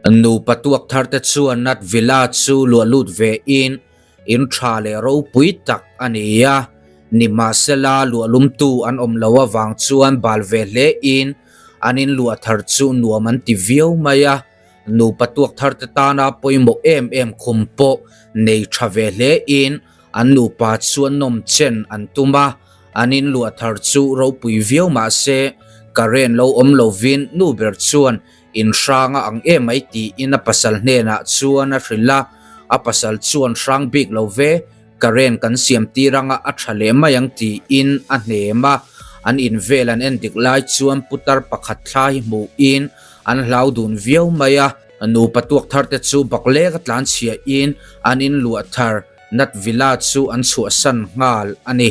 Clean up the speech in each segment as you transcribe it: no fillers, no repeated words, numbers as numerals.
Nupa tuak thar te chuan Nat Villa chu luah lut ve in in tha leh ropui tak a ni a, nimahsela luah lumtu an awm lo avang chuan bal ve hle in an in luah thar chu nuam an ti viau mai a. Nupa tuak thar te tana pawimawh em em khum pawh nei tha ve hle in an nupa chuan nawm chen an tum a, an in luah thar chu ropui viau mah se current lo awm lovin nu ber chuan in hrang a ang em mai tiin a pasal hnenah chuan a hrilh a, a pasal chuan hrang bik lo ve, current kan siam tir anga a tha leh mai ang tiin a hnem a, an in vel an en dik lai chuan putar pakhat thla hi hmuhin an hlau dun viau mai a, nupa tuak thar te chu baklek a tlan chhiah in an in luah thar Nat Villa chu an chhuahsan nghal a ni.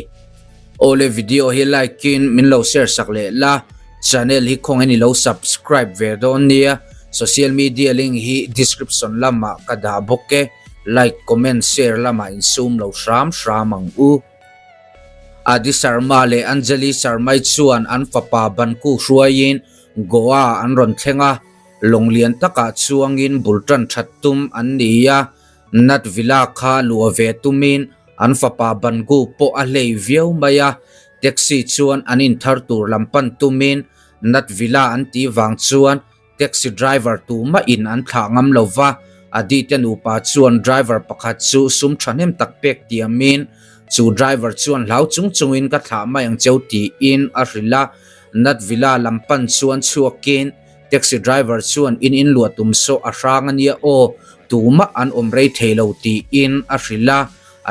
Awle video hi like in min lo share sak leh la, channel hi khawngin i lo subscribe ve dawn nia, social media link hi description lamah ka dah bawk e. Like, comment, share lamah insum lo hram hram ang u. Adi Sharma leh Anjali Sharmai chuan an fapa Banku hruaiin Goa an rawn thleng a, lawng lian takah chuangin bul tan that tum an ni a, Nat Villa kha luah ve tumin an fapa Banku pawh a hlei viau mai a, taxi chuan an inthar tur lam pan tumin Nat Villa an tih vang chuan Taxi driver tumah in an thlah ngam lo va, Adi te nupa chuan driver pakhat chu sum thahnem tak pek tiamin chu driver chuan hlau chung chungin ka thlah mai ang cheu tiin a hrilh a. Nat Villa lam pan chuan chhuakin taxi driver chuan in inluah tum saw a hrang a nia aw, tumah an awm rei thei lo tiin a hrilh a.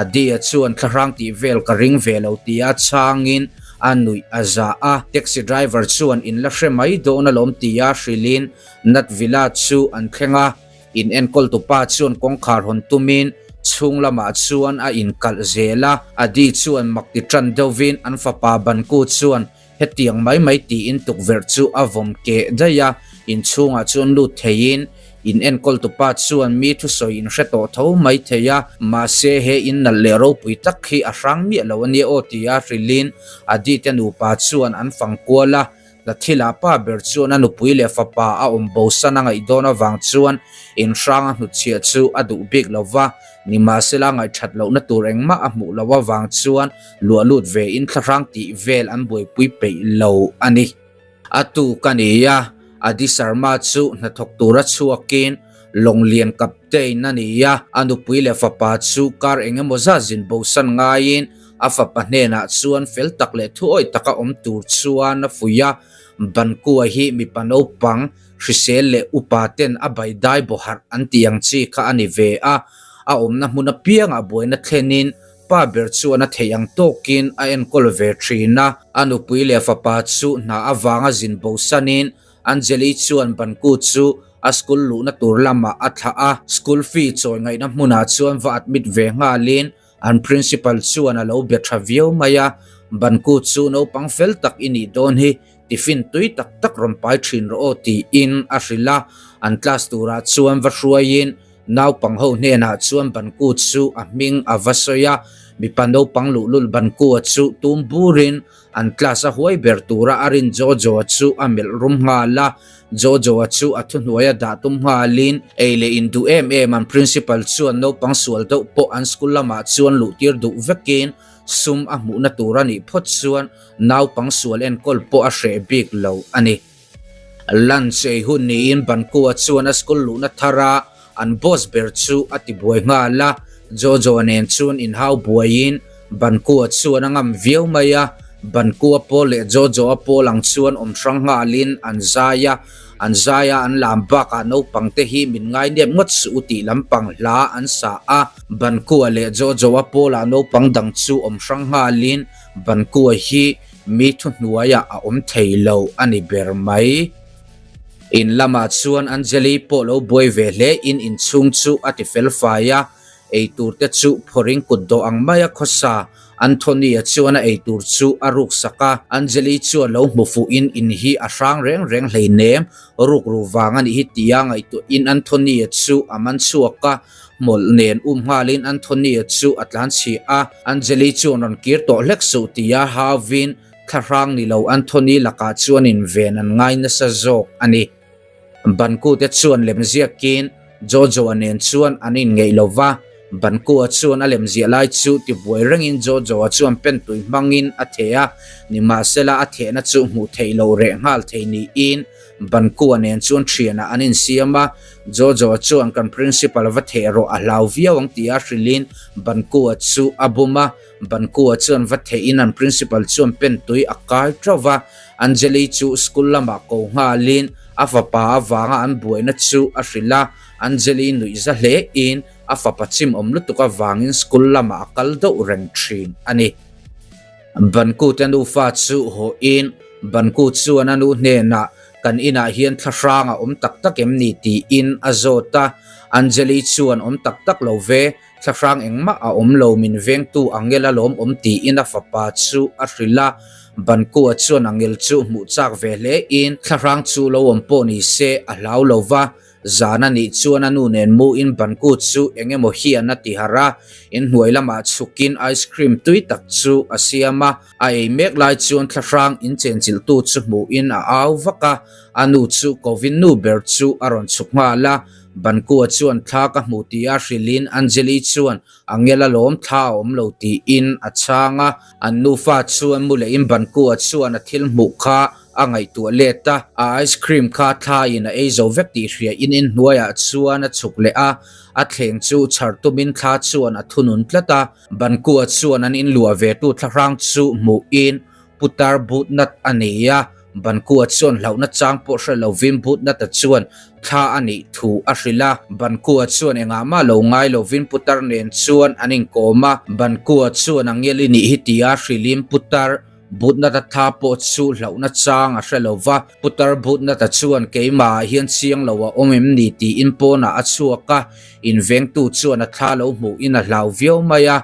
Adia chuan thlahrang tih vel ka ring ve lo tia chhangin a nuih a za a. Taxi driver chuan in la hre mai dawn alawm tia hrilhin Nat Villa chu an thleng a. In enkawltupa chuan kawngkhar hawn tumin chhung lamah chuan a inkalh zel a. Adi chuan mak ti tan deuhvin an fapa Banku chuan Hetiang mai mai tiin tukverh chu a vawm keh daih a, inchhungah chuan lut theiin in enkawltupa chuan mi thusawi in hre tawh tho mai thei a, mahse he in nalh leh ropui tak hi a hrang miah lo a nia aw tia hrilhin Adi te nupa chuan an fang kual a, Lathilah pa ber chuan a nupui leh fapa a awm bosan a ngaih dawn avang chuan in hrang a hnutchhiah chu a duh bik lo va, nimahsela ngaihthat lohna tur engmah a hmuh loh avang chuan Luah lut ve in thlahrang tih vel an buaipui peih lo a ni. A tu ka ni a, Adi Sharma chu hnathawk tura chhuakin Lawnglian captain a ni a, a nupui leh fapa chu kar eng emaw zat zin bosan ngaiin a fapa hnenah chuan fel tak leh thuawih taka awm tur chuan a fuih a, Bankua hi mipa naupang hrisel leh upa ten a baidai bawharh an tih ang chi kha a ni ve a, a awmna hmun apiangah buaina thlenin Pa ber chuan a theih ang tawkin a enkawl ve thin a. A nupui leh fapa chu hna avanga zin bosanin Anjali chuan Banku chu a school luhna tur lamah a thlah a. School fee chawi ngaihna hmunah chuan va admit ve nghalin an principal chuan a lo be tha viau mai a. Banku chu naupang fel tak i nih dawn hi, tiffin tui tak tak rawn pai thin rawh aw tiin a hrilh a. An class turah chuan va hruaiin Naupang ho hnenah chuan Banku chu a hming a va sawi a, mipa naupang luhlul Banku-a chu tum burin an class a huai ber tura a rin Jojo-a chu a melh rum nghal a. Jojo-a chu a thuhnuaia dah tum nghalin ei leh in duh em em an principal chuan naupang sual deuh pawh an school lamah chuan luhtir duh vekin sum a hmuhna tur a nih phawt chuan naupang sual enkawl pawh a hreh bik lo a ni. Lunch ei hun niin Bankua chuan a school luhna thar a an boss ber chu a ti buai nghal a, Jojo nen chuan inhau buaiin Bankua chuan a ngam viau mai a, Bankua pawl leh Jojo a pawl ang chuan awm hrang nghalin an zai a, an zai a an lam bakah naupang te hi min ngainep ngawt suh u tih lampang hla an sa a, Bankua leh Jojo a pawlah naupang dang chu awm hrang nghalin Bankua hi Mi thuhnuaiah a awm thei lo a ni ber mai. In lamah chuan Anjali pawh lo buai ve hle in inchhung chu a ti fel fai a, eitur te chu phawrhin kut dawh ang maia khawsa Anthony-a chuan a eitur chu a ruk sak a. Anjali chuan lo hmu fuhin in hi a hrang reng reng hleinem, ruk ru vang a nih hi tia ngaihtuahin Anthony-a chu a man chhuak a. Hmawlh nen um nghalin Anthony-a chu a tlan chhi a, Anjali chuan rawn kir tawh hlek suh tia hauvin thlahrang ni lo Anthony lakah chuan inven an ngai nasa zawk a ni. Banku te chuan lemziakin Jojo-a nen chuan an inngeih lo va, Banku-a chuan a lemziah lai chu tibuai rengin Jojo-a chuan pen tui hmangin a theh a, nimahsela a thehna chu hmuh theih loh reh nghal thei niin Banku-a nen chuan thianah an insiam a, Jojo-a chuan kan principal va theh rawh a hlau viau ang tia hrilhin Banku-a chu a bum a, Banku-a chuan va thehin an principal chuan pen tui a kai teuh va, Anjali chu school lamah ko nghalin a fapa avanga an buaina chu a hrilh a, Anjali nuih za hlein a fapa chimawm lutuk avangin school lamah a kal deuh reng thin a ni. Banku te nufa chu hawhin Banku chuan a nu hnenah kan inah hian thlahrang a awm tak tak em ni tiin a zawt a, Anjali chuan awm tak tak lo ve, Thlahrang engmah a awm lo min vengtu Angel a lawm awm tiin a fapa chu a hrilh a, Bankua chuan Angel chu hmuh chak ve hle in thlahrang chu lo awm pawh ni se a hlau lo va, zan a nih chuan a nu nen mu in Banku chu eng emaw hian a ti harh a, inhnuai lamah chhuk in ice cream tui tak chu a siam a, a ei mek lai chuan thlahrang in chenchilhtu chu hmuh in a au vak a, a nu chu kovin nu ber chu a rawn chhuk nghal a. Bankua chuan thla ka hmu tih a hrilhin Anjali chuan Angela lawm thla a awm lo tiin a chhang a. An nufa chuan mu lehin Bankua chuan a thil hmuh kha a ngaihtuah let a, a ice cream kha thla in a ei zo vek tih hria in inhnuaiah chuan a chhuk leh a, a thleng chu chhar tumin thla chuan a thunun tlat a. Bankua chuan an inluah ve tu thlahrang chu hmuhin Putar Bhutnath a nei a, Bankua chuan hlauhna chang pawh hre lovin Bhutnath-a chuan thla a neih thu a hrilh a. Bankua chuan engah mah lo ngai lovin Putar nen chuan an inkawm a, Bankua chuan a ngel i nih hi tia hrilhin Putar Bhutnath-a thla pawh chu hlauhna chang a hre lo va. Putar Bhutnath-a chuan keimahah hian chiang lo a awm em ni tiin pawnah a chhuak a, invengtu chuan a thla lo hmuhin a hlau viau mai a.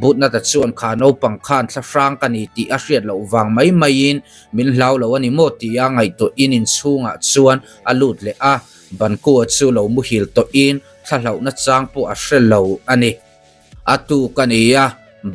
Bhutnath-a chuan kha naupang khan thla hrang ka ni tih a hriat loh vang mai maiin min hlau lo a ni maw tia ngaihtuahin inchhungah chuan a lut leh a, Bankua chu lo muhil tawhin thla hlauhna chang pawh a hre lo a ni. A tuk a ni a,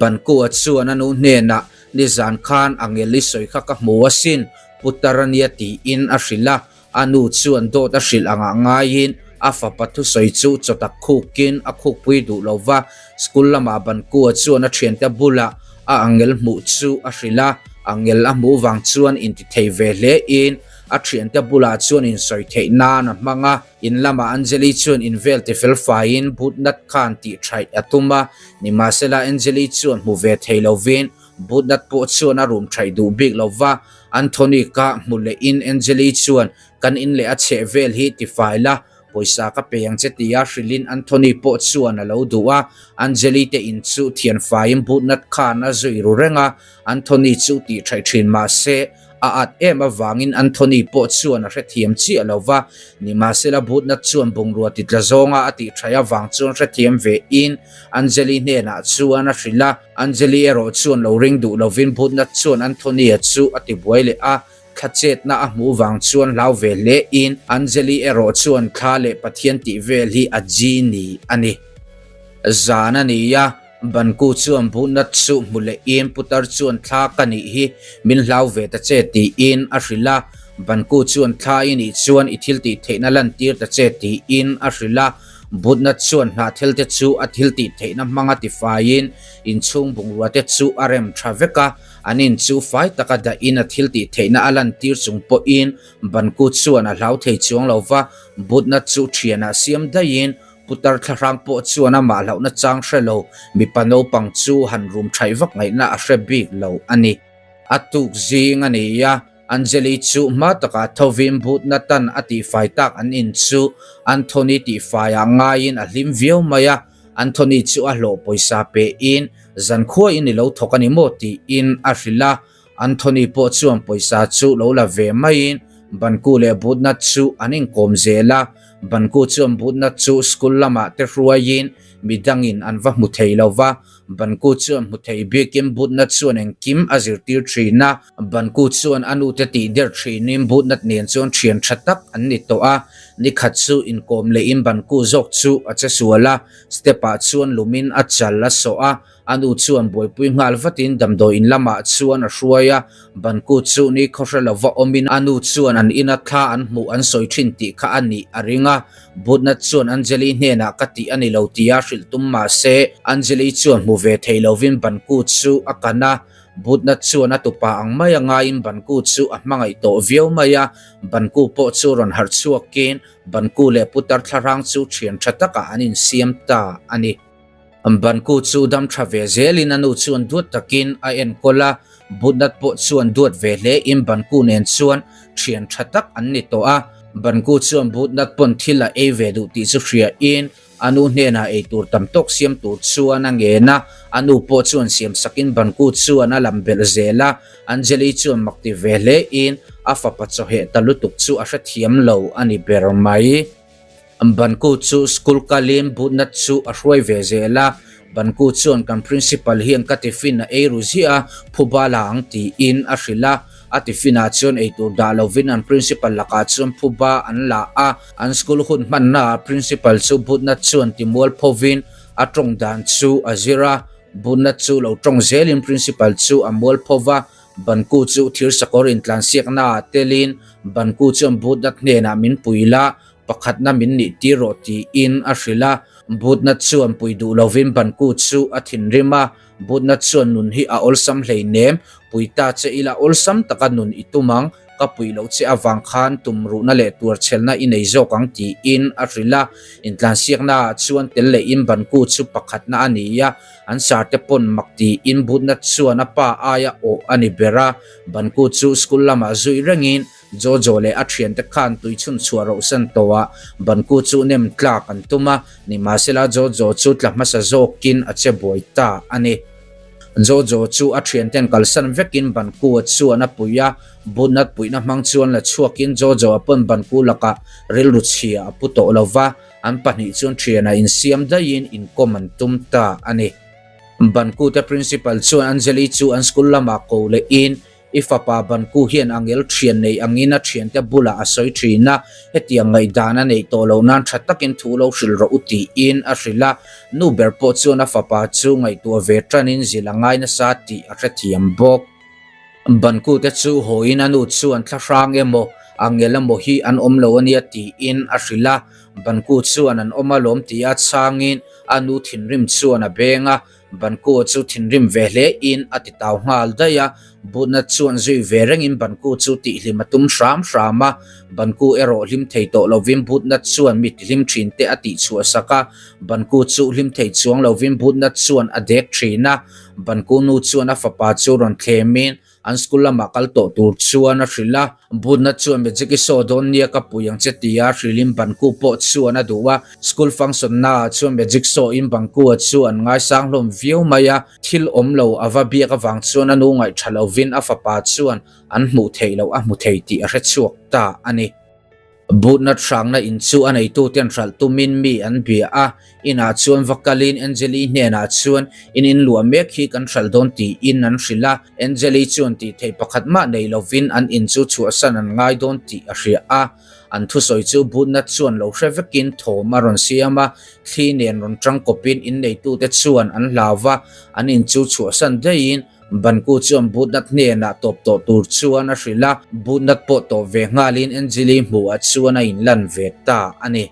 Bankua chuan a nu hnenah nizan khan Angel i sawi kha ka hmu asin, Putar a nia tiin a hrilh a, A nu chuan dawt a hrilh angah ngaiin a fapa thusawi chu chawtak khukin a khukpui duh lo va, school lamah Bankua chuan a thiante bulah a angel hmuh chu a hrilh a, angel a hmuh vang chuan intithei ve hlein a thiante bulah chuan insawi theih nan a hmang a. In lamah Anjali chuan invel ti fel faiin Bhutnath khan tih thaih a tum a, nimahsela Anjali chuan hmu ve thei lovin Bhutnath pawh chuan a rum thaih duh bik lo va, Anthony ka hmu lehin Angeli chuan kan in leh a chheh vel hi ti fai la, pawisa ka pe ang che tia hrilhin Anthony pawh chuan a lo duh a, Angeli te in chu thian faiin Bhutnath khan a zui ru reng a, Anthony chu tih thaih thin mahse a at em avangin Anthony pawh chuan a hrethiam chiah lo va, nimahsela Bhutnath chuan bungrua ti tla zawnga a tih thaih avang chuan hrethiam ve in Angeli hnenah chuan a hrilh a. Anjali erawh chuan lo ring duh lovin Bhutnath chuan Anthony-a chu a tibuai leh a, thla chetna a hmuh vang chuan hlau ve hle in Anjali erawh chuan thla leh Pathian tih vel hi a genie a ni. Zan a ni a, Banku chuan Bhutnath chu hmu leh in Putar chuan thla ka nih hi min hlau ve ta che tiin a hrilh a, Banku chuan thla i nih chuan i thil tih theihna lantir ta che tiin a hrilh a, Bhutnath chuan hnahthel te chu a thil tih theihna hmanga tifaiin inchhung bungrua te chu a rem tha vek a, an in chu fai taka dahin a thil tih theihna a lantir chung pawhin Banku chuan a hlau thei chuang lo va, Bhutnath chu thianah siam daihin putar thlahrang pawh chuan amah hlauhna chang hre lo, mipa naupang chu han rum thaih vak ngaihna a hre bik lo a ni. A tuk zing a ni a. Anjali chu hma takah thovin Bhutnathan a tihfai tak an in chu Anthony tihfaiah ngaiin a hlim viau mai a, Anthony chu a hlawh pawisa pehin zankhuain i lo thawk a ni maw tiin a hrilh a, Anthony pawh chuan pawisa chu lo la ve maiin Banku leh Bhutnath chu an inkawm zel a, Banku chuan Bhutnath chu school lamah te hruaiin midangin an va hmu thei lo va, Banku chuan hmu thei bikin Bhutnath chuan engkim a zirtir thin a. Banku chuan a nute tih der thinin Bhutnath nen chuan thian tha tak an ni tawh a. Nikhat chu inkawm lehin Banku zawk chu a che sual a, step ah chuan lumin a chal a sawh a. A nu chuan buaipui nghal vatin damdawi in lamah chuan a hruai a, Banku chu ni khawhre lova awmin a nu chuan an ina thla an hmuh an sawi thin tih kha a nih a ring a. Butna chuan Anjali hnenah ka tih a ni lo tia hrilh tum mah se, Anjali chuan hmu ve thei lovin Banku chu a kan a. Butna chuan a tupa ang mai a ngaiin Banku chu a hmangaih tawh viau mai a. Banku pawh chu rawn harh chhuakin Banku leh putar thlarang chu thian tha takah an insiam ta a ni. Banku chu dam tha ve zelin a nu chuan duat takin a enkawl a, Butnat pawh chuan duat ve hlein Banku nen chuan thian tha tak an ni tawh a. Banku chuan Butnat pawn thil a ei ve duh tih chu hriain a nu hnenah ei tur tam tawk siam tur chuan a ngen a, a nu pawh chuan siam sakin Banku chuan a lam belh zel a. Anjali chuan mak ti ve hlein a fapa chawheh ta lutuk chu a hrethiam lo a ni ber mai. Banku chu school kalin butna chu a hruai ve zel a, Banku chuan kan principal hian ka tiffin a ei ru ziah a, phuba la ang tiin a hrilh a, a tiffin ah chuan eitur dah lovin an principal lakah chuan phuba an la a, an school hun hmanna ah principal chu butna chuan timual phovin a tawng dan chu a zir a, butna chu lo tawng zelin principal chu a mual phova, Banku chu thir sakawr intlansiakna ah telin Banku chuan butna hnenah min pui la, Pakhatna min nih tir rawh tiin a hrilh a, Butna chuan pui duh lovin Banku chu a thinrim a, Butna chuan nun hi a awlsam hleinem, pui ta che ila awlsam taka nun i tum ang, ka pui loh che avang khan tumruhna leh tuarchhelna i nei zawk ang tiin a hrilh a, intlansiakna ah chuan tel lehin Banku chu pakhatna a ni a, an sarte pawn mak tiin Butna chuan a pa aia awh a ni ber a, Banku chu school lamah zui rengin Jojo leh a thiante khan tui chhun chhuah rohsan tawhah Banku chu nem tlak an tum a, nimahsela Jojo chu tla hmasa zawkin a che buai ta a ni. Jojo chu a thianten kalsan vekin Banku-a chuan a pui a, Butnat puihna hmang chuan la chhuakin Jojo-a pawn Banku lakah rilru chhia a pu tawh lo va, an pahnih chuan thianah insiam daihin inkawm an tum ta a ni. Banku-te principal chuan Anjali chu an school lamah ko lehin I fapa Banku hian angel thian nei angin a thiante bulah a sawi thin a, hetiang ngaihdan a neih tawh loh nan tha takin thu lo hrilh rawh u tiin a hrilh a. Nu ber pawh chuan a fapa chu ngaihtuah ve tanin zil a ngai nasa tih a hrethiam bawk. Banku te chu hawiin a nu chuan thlahrang emaw, angel emaw hi an awm lo ania tiin a hrilh a. Banku chuan an awm alawm tia chhangin a nu thinrim chuan a beng a. Banku chu thinrim ve hle in a ti tau nghal daih a, Butna chuan zui ve rengin Banku chu tihhlim a tum hram hram a, Banku erawh hlim thei tawh lovin Butna chuan mi tihlim thin te a tihchhuah sak a, Banku chu hlim thei chuang lovin Butna chuan a dek thin a, Banku nu chuan a fapa chu rawn thlemin An school lamah kal tawh tur chuan a hrilh a, Butna chuan Magic i saw dawn nia ka pui ang che tia hrilhin Banku pawh chuan a duh a, school function naah chuan Magic saw in Banku-a chu an ngaisang hlawm viau mai a, thil awm lo a va biak avang chuan a nu ngaihṭha lovin a fapa chuan an hmuh theih loh a hmu thei tih a hrechhuak ta a ni. Butna hrangna in chu a neituten hralh tumin mi an bia a, inah chuan va kalin Angeli hnenah chuan in inluah mek hi kan hralh dawn tiin an hrilh a, Angeli chuan tih theih pakhat mah nei lovin an in chu chhuahsan an ngai dawn tih a hria a, an thusawi chu Butna chuan lo hre vekin thawm a rawn siam a, thli nen rawn tangkawpin in neitute chuan an hlau va, an in chu chhuahsan daihin Banku chuan Butnat hnenah tawp tawh tur chuan a hrilh a, Butnat pawh tawp ve nghalin Anjali hmuhah chuan a inlan ve ta a ni.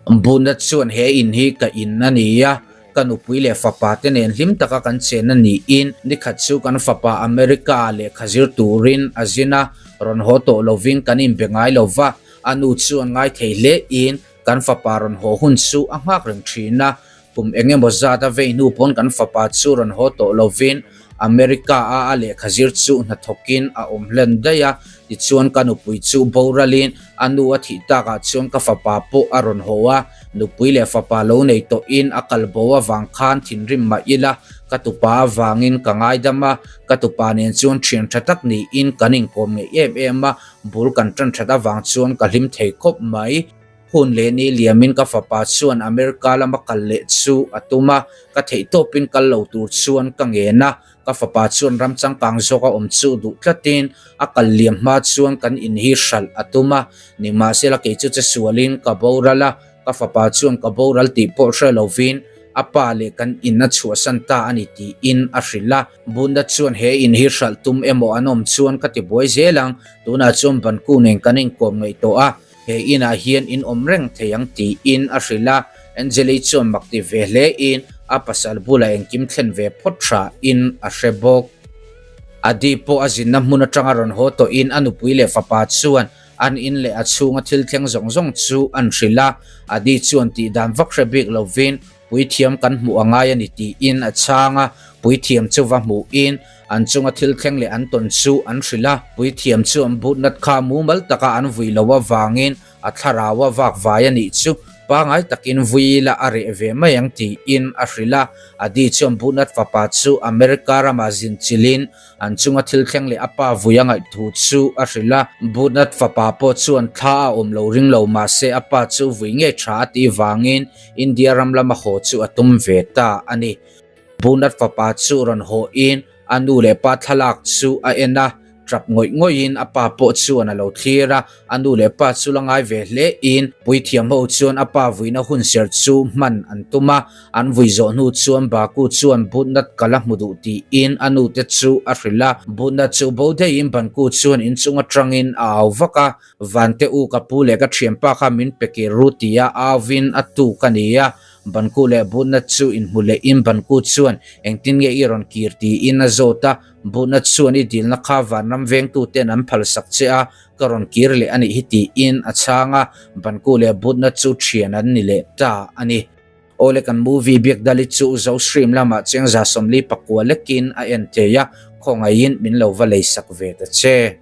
Butnat chuan he in hi ka in a ni a, ka nupui leh fapa te nen hlim taka kan chen a niin nikhat chu kan fapa America ah lehkha zir turin a zin a, rawn haw tawh lovin kan inbe ngai lo va, a nu chuan ngai thei hle in kan fapa rawn haw hun chu a nghak reng thin a, Kum eng emaw zat a vei hnu pawn kan fapa chu rawn haw tawh lovin America a a lehkha zir chu hnathawkin a awm hlen daih a, tichuan ka nupui chu boralin a nu a thih takah chuan ka fapa pawh a rawn haw a, nupui leh fapa lo nei tawhin a kal bo avang khan thinrim mah ila ka tupa avangin ka ngaidam a, ka tupa nen chuan thian tha tak niin kan inkawm ngeih em em a, bul kan tan that avang chuan ka hlim thei khawp mai. Hun leh ni liamin ka fapa chuan America lama kal leh chu a tum a, ka theihtawpin kal lo tur chuan ka ngen a, ka fapa chuan ram changkang zawka awm chu duh tlatin a kal liam hma chuan kan in hi hralh a tum a, nimahsela kei chu che sualin ka boral a, ka fapa chuan ka boral tih pawh hre lovin A pa leh kan in a chhuahsan ta a ni tiin a hrilh a. Bunda chuan he in hi hralh tum emaw an awm chuan ka ti buai zel ang, tunah chuan Banku nen kan inkawm ngaih tawh a, he inah hian in awm reng thei ang tiin a hrilh a. Angeli chuan mak ti ve hle in a pasal bulah engkim thlen ve phawt tha in a hre bawk. Adi pawh a zinna hmun atanga rawn haw tawhin a nupui leh fapa chuan An in leh a chhunga thil thleng zawng zawng chu an hrilh a, Adi chuan tih dan vak hre bik lovin puithiam kan hmuh a ngai a ni tiin a chhang a, puithiam chu va hmuhin an chunga thil thleng leh an tawn chu an hrilh a, puithiam chu an but nat kha mumal taka an vui loh avangin a thlarau a vak vai a nih chu pangai takin vui ila a reh ve mai ang tiin a hrilh a, Adi chuan but nat fapa chu America ramah zin chilhin An chunga thil thleng leh a pa vui a ngaih thu chu a hrilh a, Bhutnath fapa pawh chuan thla a awm lo ring lo mah se a pa chu vui ngei tha a tih vangin India ram lama haw chu a tum ve ta a ni. Bhutnath fapa chu rawn haw in a nu leh pa thlalak chu a en a, tap ngawih ngawih in a pa pawh chuan a lo thlir a, A nu leh pa chu la ngai ve hle in puithiam ho chuan a pa vuina hun ser chu hman an tum a, an vui zawh hnu chuan Baku chuan Bhutnath ka la hmu duh tiin a nu te chu a hrilh a, Bhutnath chu bo deihin Banku chuan inchung atangin a au vak a, Vante u ka pu leh ka thianpa kha min pe kir ru tia auin a tuk a ni a, Banku leh Bhutnath chu inhmu leh in Banku chuan engtin nge i rawn kir tiin a zawt a, Bhutnath chuan i dilna kha vanram vengtuten an phalsak che a, Ka rawn kir leh a nih hi tiin a chhang a, Banku leh Butna chu thian an ni leh ta a ni. Awle kan movie biak dali chu Zo stream lamah chengza 44 lekin a en thei a, khawngaihin min lo va leisak ve ta che.